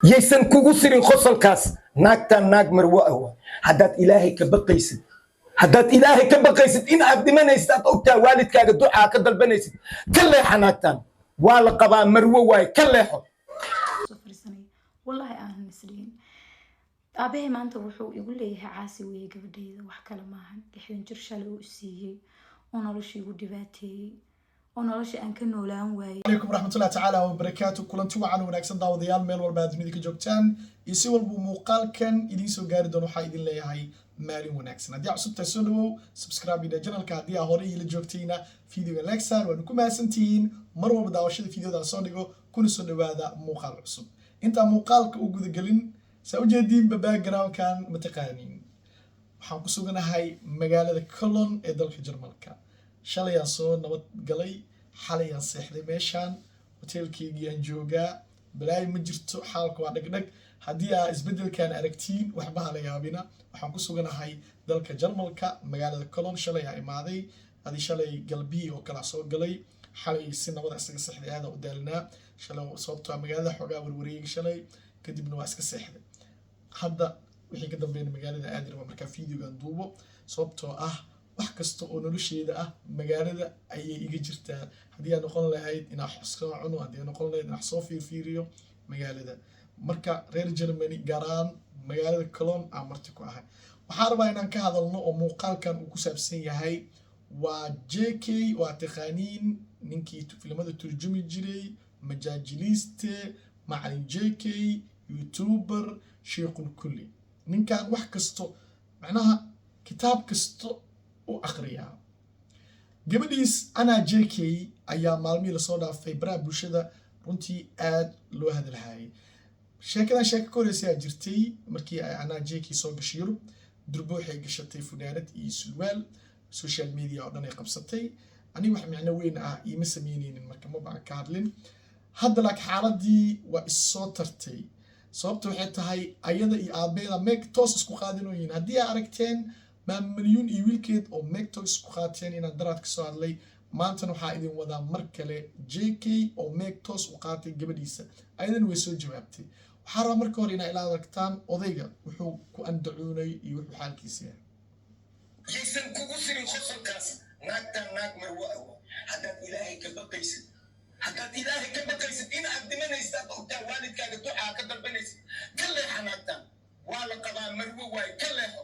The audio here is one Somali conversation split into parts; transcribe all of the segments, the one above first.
Yaysan kugu sirin qosolkaas. Naagtan naag marwo ah waay. Haddaad Ilaahay ka baqaysid, haddaad Ilaahay ka baqaysid, in aad dhimanaysid aad ogtahay, waalidkaaga ducaa ka dalbanaysid, ka leexa. Naagtan waa la qabaa, marwo waaye, ka leexo. Soo fariisanaya, wallaahi aanan isdhihin. Aabahay maanta wuxuu igu leeyahay caasi weeye gabadhayda, wax kale maahan. 60 jir shalay uu siiyey oo nolosha igu dhibaateeyey oo nolosha aan ka noolaan waayey. Calaykum waraxmatullahi tacaala wabarakaatu. Kulanti wacan wanaagsan, daawadayaal, meel walba aad dunida ka joogtaan iyo si walba muuqaalkan idiin soo gaari doono, waxaa idin leeyahay maalin wanaagsan. Haddii aad cusub tahay, soo dhawow, subscribe ida channelka. Haddii aa hore iila joogtayna, videoga like saar. Waanu ku mahadsantihiin mar walba daawashada videoda aan soo dhigo. Kuna soo dhawaada muuqaal cusub. Intaan muuqaalka u gudagelin, saa ujeediinba backgroundkan mataqaaniin, waxaan ku suganahay magaalada Cologne ee dalka Jarmalka. Shalayaan soo nabad galay, xalayaan seexday meeshaan, hoteelkeygiyaan joogaa. Balaayo ma jirto, xaalka waa dhagdhag. Haddii aa isbeddelkan aragtiin, waxba hala yaabina. Waxaan ku suganahay dalka Jarmalka, magaalada Cologne. Shalay aa imaaday, adi shalay galbihii oo kala soo galay. Xalay si nabada isaga seexday, aada u daalinaa shalay, sababtoo ah magaalada xoogaa warwareegay shalay, kadibna waa iska seexday. Hadda wixii ka dambeeyna magaalada aadi rabaa markaa videogan duubo, sababtoo ah wax kasta oo nolosheeda ah magaalada ayay iga jirtaa. Haddii aad noqon lahayd inaan wax soo cuno, haddii aad noqon lahayd inaan wax soo fiirfiiriyo magaalada. Marka reer Germany, gaar ahaan magaalada Cologne, aan marti ku ahay. Waxaan rabaa inaan ka hadalno oo muuqaalkan uu ku saabsan yahay waa JK. Waa taqaaniin ninkii filimada turjumi jiray, majaajiliiste, macalin JK, youtuber, sheekul kulli. Ninkan wax kasto, macnaha kitaab kasto u aqriyaa. Gabadhiis Anaa JK ayaa maalmihii lasoo dhaafay baraha bulshada runtii aad loo hadalhayay. Sheekadan sheeko ka horeysa ayaa jirtay. Markii ay Anaa JK soo gashay Yurub, durbo waxay gashatay funaanad iyo sulwaal, social media oo dhan ay qabsatay. Aniga wax micno weyn ah iima sameyneynin, marka maba aan ka hadlin hadda. Laakiin xaaladii waa issoo tartay. Sababta waxay tahay ayada iyo aabeeda meeg toos isku qaadinoyiin. Haddii aa aragteen Maamalyuun iyo wiilkeed oo meeg toos isku qaateen inaan daraad kasoo hadlay, maantana waxaa idin wadaa mar kale JK oo meeg toos u qaatay gabadhiisa, ayadana way soo jawaabtay. Waxaa rabaa marka hore inaa ila aragtaan odayga wuxuu ku andacuunay iyo wuxuu xaalkiisa yahay. Yaysan kugu sirin qosolkaas. Naagtan naag marwo ah waay. Haddaad Ilaahay ka baqaysid, haddaad Ilaahay ka baqaysid, in aad dhimanaysid aad ogtahay, waalidkaaga ducaa ka dalbanaysid, ka leexa. Naagtan waa la qabaa, marwo waaye, ka leexo.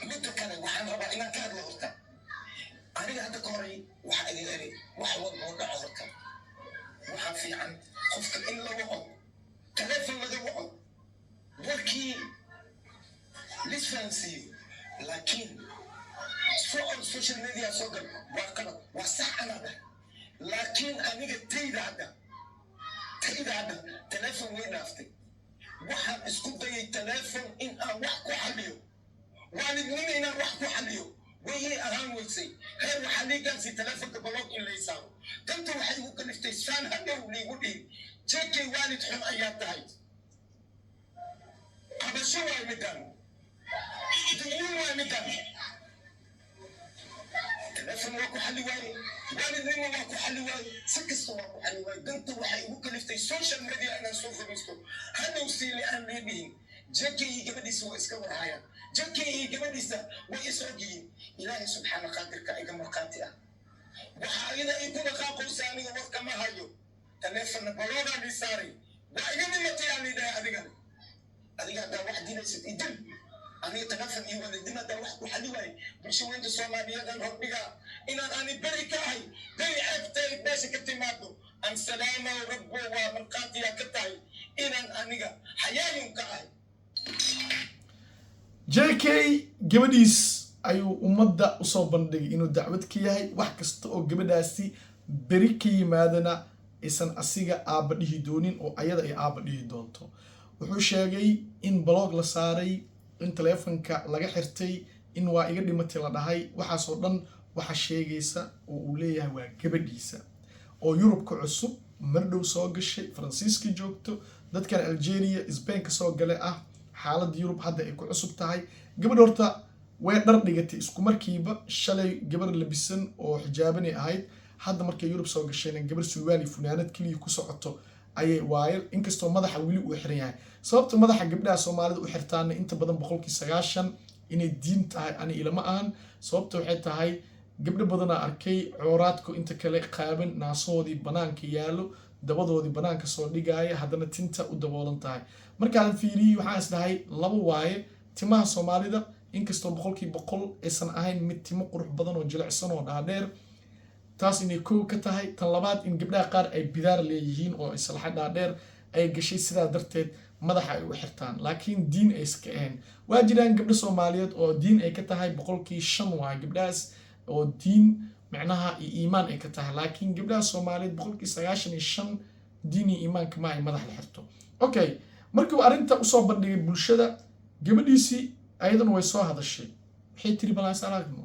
Midda kale, waxaan rabaa inaan ka hadlo horta. Aniga hadda ka horay waxaa idin iri, wax walba oo dhaco horta waxaa fiican qofka in la waco, taleefon laga waco, warkii lisfahansiiyo. Laakiin socon social media soo gal waa qalad, waa sax anaa dhahay. Laakiin aniga tayda hadda taleefon way dhaaftay. Waxaan isku dayay taleefon in aan wax ku xaliyo, waalidnimo inaan wax ku xaliyo, way ii ahaan weysay. Heer waxaa lii gaarsiy taleefonka block in lay saaro. Danta waxay igu kaliftay saan hadhow liigu dhihi, "JK, waalid xun ayaa tahay." Cabasho waay midaan, digniin waay midaan. Taleefon waa ku xalli waaye, waalidnimo waa ku xalli waaye, si kasta waa ku xalli waaye. Danta waxay igu kaliftay social media inaan soo fadhiisto, hadhow siili aan lii dhihin, "JK iyo gabadhiisa waa iska warhayaan, JK iyo gabadhiisa way is ogyihiin." Ilaahay subxaana qaadirka iga markhaati ah, waxa ayada ay ku dhaqaaqaysa aniga warka ma hayo. Taleefonna block-aan ii saaray, waa iga dhimatay aan idhahay. Adigana, adiga haddaa wax dilaysid, idil. Aniga taleefon iyo waalidnimo haddaa wax ku xali waaye, bulshaweynta Soomaaliyeedaan hordhigaa inaan ani beri ka ahay, beri ceebtay meesha ka timaado. Aan salaamow rabbo, waa markhaatiyaa ka tahay inaan aniga xayaayun ka ahay. JK gabadhiis ayuu ummadda usoo bandhigay inuu dacwad ka yahay. Wax kasta oo gabadhaasi beri ka yimaadana aysan asiga aabba dhihi doonin oo ayada ay aabba dhihi doonto. Wuxuu sheegay in block la saaray, in taleefonka laga xirtay, in waa iga dhimatay la dhahay. Waxaasoo dhan waxa sheegaysa oo uu leeyahay waa gabadhiisa oo Yurubka cusub, mardhow soo gashay, Faransiiska joogto, dadkan Algeria, Spain ka soo gale ah, xaaladda Yurub hadda ay ku cusub tahay. Gabadh horta way dhar dhigatay isku markiiba. Shalay gabar labisan oo xijaabanay ahayd, hadda markay Yurub soo gashayna gabar sulwaal iyo funaanad keliya ku socoto. Ayay waaye, inkastoo madaxa weli uu xiran yahay. Sababta madaxa gabdhaha Soomaalida u xirtaana inta badan 90% inay diin tahay ani ilama ahan. Sababta waxay tahay, gabdho badanaa arkay cooraadku inta kale qaaban, naasahoodii banaanka yaallo, dabadoodii banaanka soo dhigaaya, haddana tinta u daboolan tahay. Markaan fiiriyey, waxaan isdhahay laba waaye: timaha Soomaalida, inkastoo 100% aysan ahayn mid timo qurux badan oo jilicsan oo dhaadheer, taas inay kow ka tahay. Tan labaad, in gabdhaha qaar ay bidaar leeyihiin oo islaxa dhaadheer ay gashay, sidaa darteed madaxa ay u xirtaan, laakiin diin ay iska ahayn. Waa jiraan gabdho Soomaaliyeed oo diin ay ka tahay, 5% waay gabdhahaas oo diin micnaha iyo iimaan ay ka tahay, laakiin gabdhaha Soomaaliyeed 95% diin iyo iimaanka ma ay madax la xirto. Okay, markii uu arrinta usoo bandhigay bulshada, gabadhiisii ayaduna way soo hadashay. Waxay tiri, balaas aragno.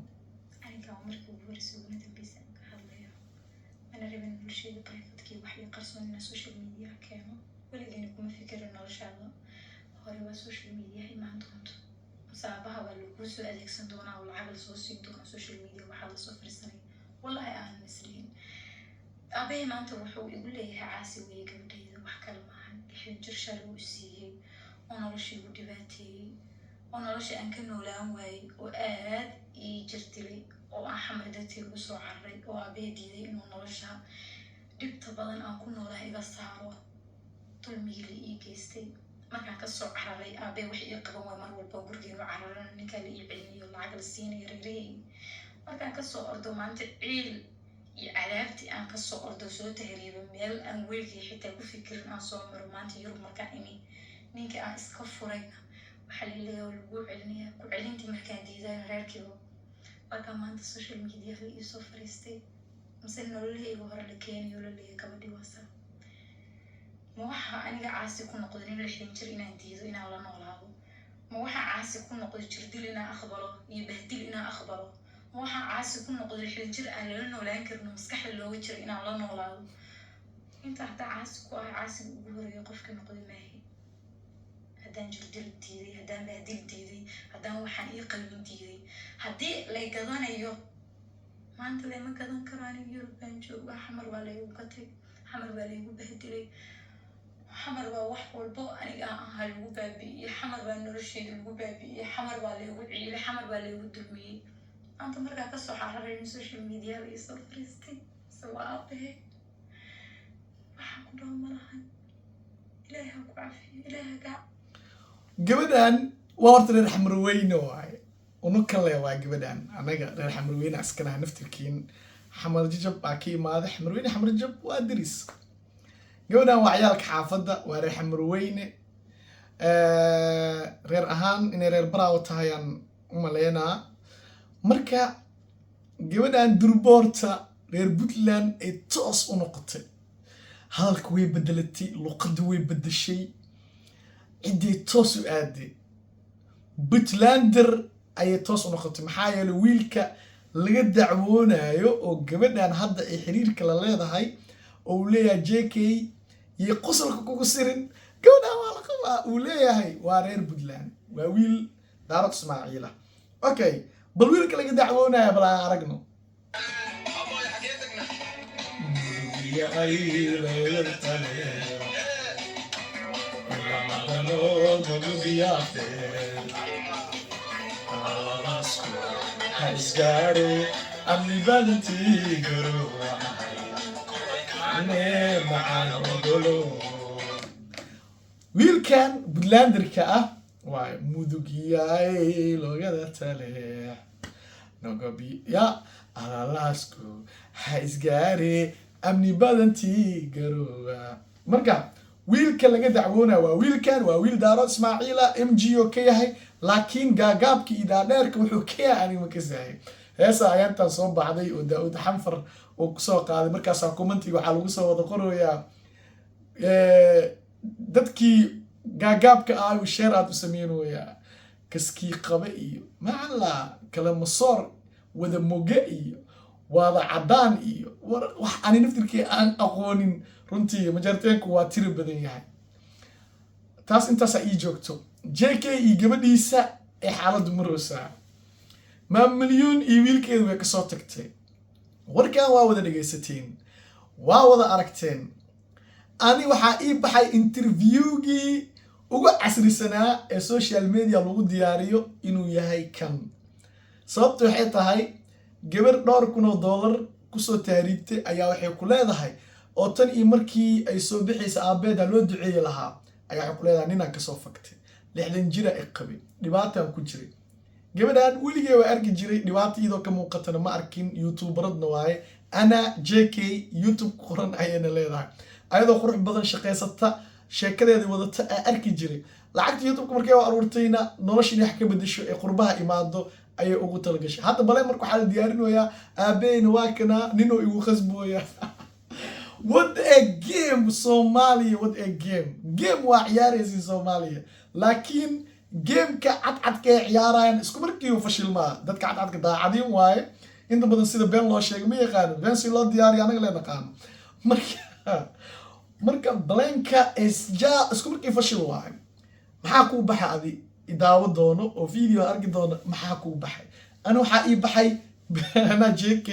Arrinkan waa markii ugu horreysay uguna dambeysay aan ka hadlayo. Mana rabin bulshada privatekii wax ii qarsoon inaan social media keeno. Weligeena kuma fikirin noloshaada hore waa social media imaan doonto, mase aabaha baa laguu soo adeegsan doonaa oo lacag lasoo siin doonaa. Social media waxaa lasoo fariisanay, wallahi aanan islihin. Aabahay maanta wuxuu igu leeyahay caasi weeye gabadhayda, wax kale maahan. 60 jir shalay uu siiyey oo nolosha igu dhibaateeyey oo nolosha aan ka noolaan waayey oo aad ii jirdilay oo aan Xamar dartii ugu soo cararay, oo aabbahay diiday inuu nolosha dhibta badan aan ku noolahay iga saaro, dulmigii la ii geystay. Markaan kasoo cararay, aabbahay wax ii qaban waay. Mar walba gurigeenu cararana, ninkaa la ii celinayo, lacag la siinayo reerahey. Markaan kasoo ordo maanta, ciil iyo cadaabtii aan kasoo ordo, soo tahriibo, meel aan weligay xitaa ku fikirin aan soo maro, maanta Yurub markaan imi, ninkii aan iska furayna waxaa laleeyahay oo lagu celinaya. Ku celintii markaan diidayo, reerkiiba markaa maanta social media la iisoo fariistay, mise nololahayga hore la keenayo, la leeyahay gabadhii wasa. Ma waxaa aniga caasi ku noqday nin 60 jir inaan diido inaan la noolaado? Ma waxaa caasi ku noqday jirdil inaan aqbalo iyo bahdil inaan aqbalo? Ma waxaa caasi ku noqday 60 jir aan lala noolaan karin oo maskaxda looga jiro inaan la noolaado? Inta haddaa caasi ku ahay, caasiga ugu horeeya qofka noqday maahi. Haddaan jirdil diiday, haddaan bahdil diiday, haddaan waxaan ii qalbin diiday, haddii lay gadanayo maanta, layma gadan karo. Aniga Yurub baan joogaa. Xamar waa laygu gatay, Xamar baa laygu bahdilay, Xamar baa wax walbo aniga aan ahaa lagu baabi'iyey, Xamar baa nolosheeda lagu baabi'iyey, Xamar baa laygu ciilay, Xamar baa laygu dulmiyey. Maanta markaa kasoo xararay, social media la iisoo fariistay, mise waa aabahe. Waxaan ku dhaho malahan. Ilaahay ha ku cafiyo, Ilaahay ha kaa Gabadhan waa horta reer Xamarweyne waaye, unukale waa gabadhan. Anaga reer Xamarweyne askanaha, naftirkiin Xamar Jajab baa ka imaaday. Xamarweyne, Xamar Jajab waa deris. Gabadhan waa ciyaalka xaafadda, waa reer Xamarweyne. Reer ahaan inay reer Baraawo tahayaan u maleynaa. Marka gabadhan durboorta reer Puntland ay toos u noqotay, hadalka way bedelatay, luqadda way bedeshay, ciddii toos u aaday, Puntlander ayay toos u noqotay. Maxaa yeelay, wiilka laga dacwoonayo oo gabadhan hadda ay xiriirka la leedahay oo uu leeyahay JK iyo qosolka kugu sirin, gabadhan waa la qabaa uu leeyahay, waa reer Puntland, waa wiil Daarad Ismaaciila. Okay, bal wiilka laga dacwoonaya bal aan aragno. Abooy, xagee tagnaa? Mudug ha isgaare, amni badantii garowane macaan ogolo. Wiilkan Puntlanderka ah waay. Mudug yaay loogada taleex nogobi ya alalaasku ha isgaare, amni badantii garoowa. Marka wiilka laga dacwoonaya waa wiilkan, waa wiil Daaro Ismaaciila, MG o ka yahay, laakiin gaagaabka iyo dhaadheerka wuxuu ka yahay aniga ma kasahay. Heesa ayaantan soo baxday oo Daawud Xanfar uu kusoo qaaday, markaasaa commentiga waxaa lagu soo wada qorayaa dadkii gaagaabka ah uu share aad u sameynayaa, kaskii qabe iyo macalla kala masoor wada moge iyo wada caddaan iyo wax ani naftirkii aan aqoonin. Runtii majarteenku waa tiri badan yahay. Taas intaasaa ii joogto. JK iyo gabadhiisa ee xaaladdu maraysaa, Maamilyuun iyo wiilkeedu way kasoo tagtay. Warkan waa wada dhegaysateen, waa wada aragteen. Ani waxaa ii baxay interviewgii ugu casrisanaa ee social media lagu diyaariyo inuu yahay kan. Sababta waxay tahay, gabar dhowr kun oo dollar kusoo taariibtay ayaa waxay ku leedahay, oo tan iyo markii ay soo bixaysa aabeeda loo duceeyi lahaa, ayaa waxay ku leedahay ninaan kasoo faktay, 60 jira i qabay, dhibaataan ku jiray. Gabadhan weligee waa arki jiray, dhibaato iyadoo ka muuqatana ma arkin. Youtuberadna waaye, Ana JK YouTube qoran ayayna leedahay, ayadoo qurux badan, shaqaysata, sheekadeeda wadata aa arki jiray. Lacagta YouTube-ka markay u aruurtayna, nolosha inay wax ka bedesho ee qurbaha imaado ayay ugu talagashay. Hadda bale marka waxaa la diyaarinayaa, aabaheyna waa kanaa, ninoo igu khasbooya. What a game, Soomaaliya! What a game! Game waa ciyaaraysa Soomaaliya, laakiin gameka cadcadka ay ciyaarayaan isku markiiba fashilmaa. Dadka cadcadka daacadiin waaye inta badan. Sida been loo sheegay ma yaqaano, been si loo diyaariyo anaga lee naqaano. Marka planka isja isku markii fashil waaye. Maxaa kuu baxay adi idaawo doono oo video arki doono? Maxaa kuu baxay? Ani waxaa ii baxay Ana JK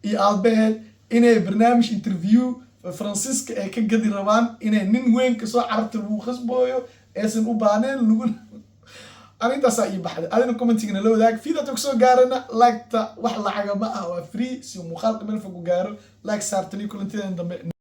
iyo aabaheed inay barnaamij interview Faransiiska ay ka gadi rabaan, inay nin weyn kasoo carabta lagu khasbooyo, aysan u baaneen lagu. Ani intaasaa ii baxday. Adina commentigana la wadaag. Videota kusoo gaarana like-ta wax lacaga ma ah, waa free, si muuqaalka meel fog u gaaro. Like saartani. Kulantidan dambe.